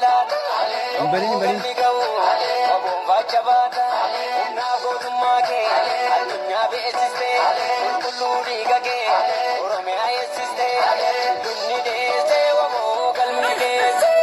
laata. Hin banin, hin banin. Galmi ga'u waboon baata. Humnaa gootummaa kee addunyaa beeksiste. Qulqulluu dhiiga kee Oromiyaa eessiste. Dunni deesse waboo galmi geesse.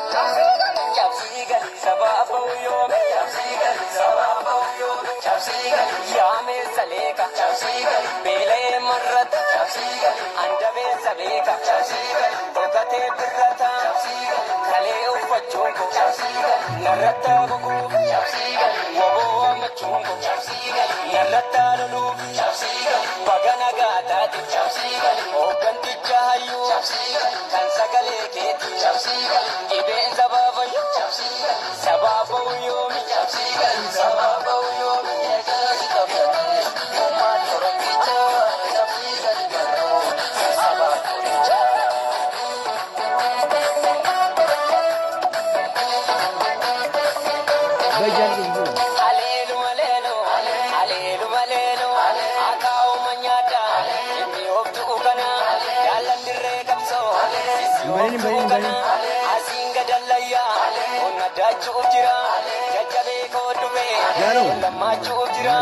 Cabsii galii sabaa ba'u yoomi. Cabsii galii sabaa ba'u yoomi. Cabsii galii yaameessa leeka. Cabsii galii beela'ee marrata. Cabsii galii andabeessa beeka. Cabsii galii dhokatee birrata. Cabsii galii kalee uffachuun koo. Cabsii galii narratti boquuf. Cabsii galii waboo ammachuun koo. Cabsii galii narratti loluuf. Cabsii galii baga nagaa taate. Cabsii galii hoogganticha hayyuu. Cabsii galii kan sagalee keeti. Cabsii galii dhibeen sabaa fayyuu. Cabsii galii sabaa ba'u yoomi. Cabsii galii sabaa ba'u yoomi. Ergaa qabate uumaan Oromicha. Cabsii galii baroo sabaa qoricha. Bajaan kun. Aleelu aleelu aleelu aleelu akaa'uma nyaata inni ooftu kana jaallan dirree qabsoo Hin banin, hin banin, hin banin. Asiin gadallayyaa onna daachuuf jira jajjabee koo dhufee Jaaloo. Lammachuuf jira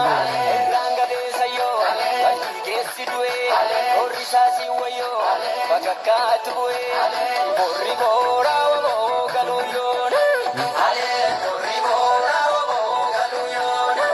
irraan gadeessayyoo qalbii keessi du'ee horri isaasii wayyoo bakakkaatu bu'ee borri booraa waboo galuu yoona borri booraa waboo galuu yoona.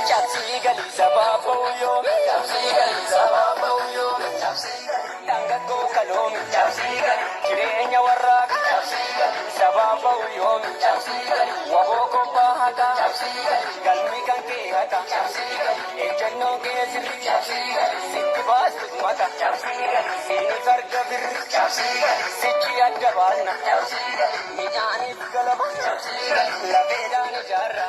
Cabsii galii sabaa ba'u yoomi. Cabsii galii sabaa ba'u yoomi. Cabsii galii dargaggoo kaloomi. Cabsii galii jireenya warraaqa. Cabsii galii sabaa ba'u yoomi. Cabsii galii waboo kophaa haqa. Cabsii galii galmi kan kee haqa. Cabsii galii ejjennoon kee sirri. Cabsii galii sitti baastus mata. Cabsii galii siinis arga birri. Cabsii galii sichi adda baasna. Cabsii galii midhaaniif galama. Cabsii galii lafeedhaan ijaarra.